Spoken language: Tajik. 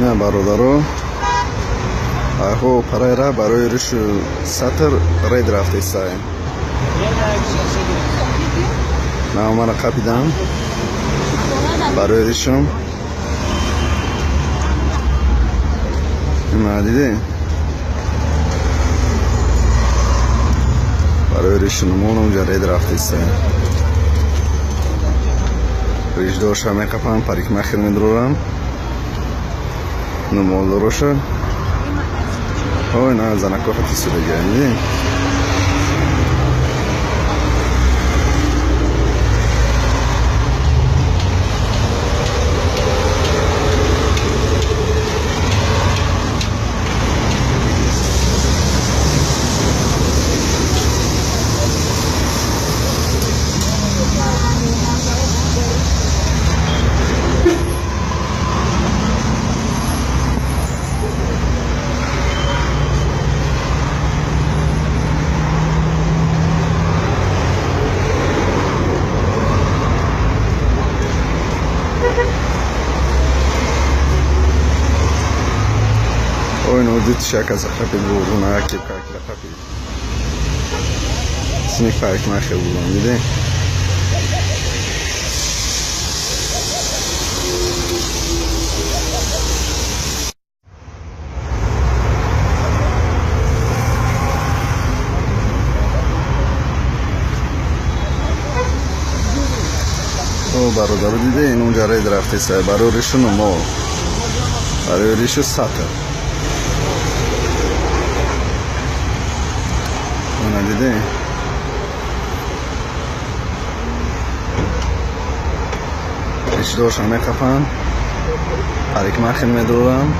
На бародаро, айҳо парайра барои ришу сатр ред рафтесай. На мара қапидам барои ришам. Ина диде? Барои ришу нумон унҷа ред рафтесай. Ришдорша меқапам, парикмахер медурорам. Нумолдороша. Ой, на занако хати судага, диде? Ой, ну дид шака захапид бурун, кепка захапид. Синик парикмахер бурун, диде? О, бародаро, диде, ин унҷа ред рафтеса барои ришу нумол. Барои ришу сатр. Она диде? Ришдорша меқапам, парикмахер медурам.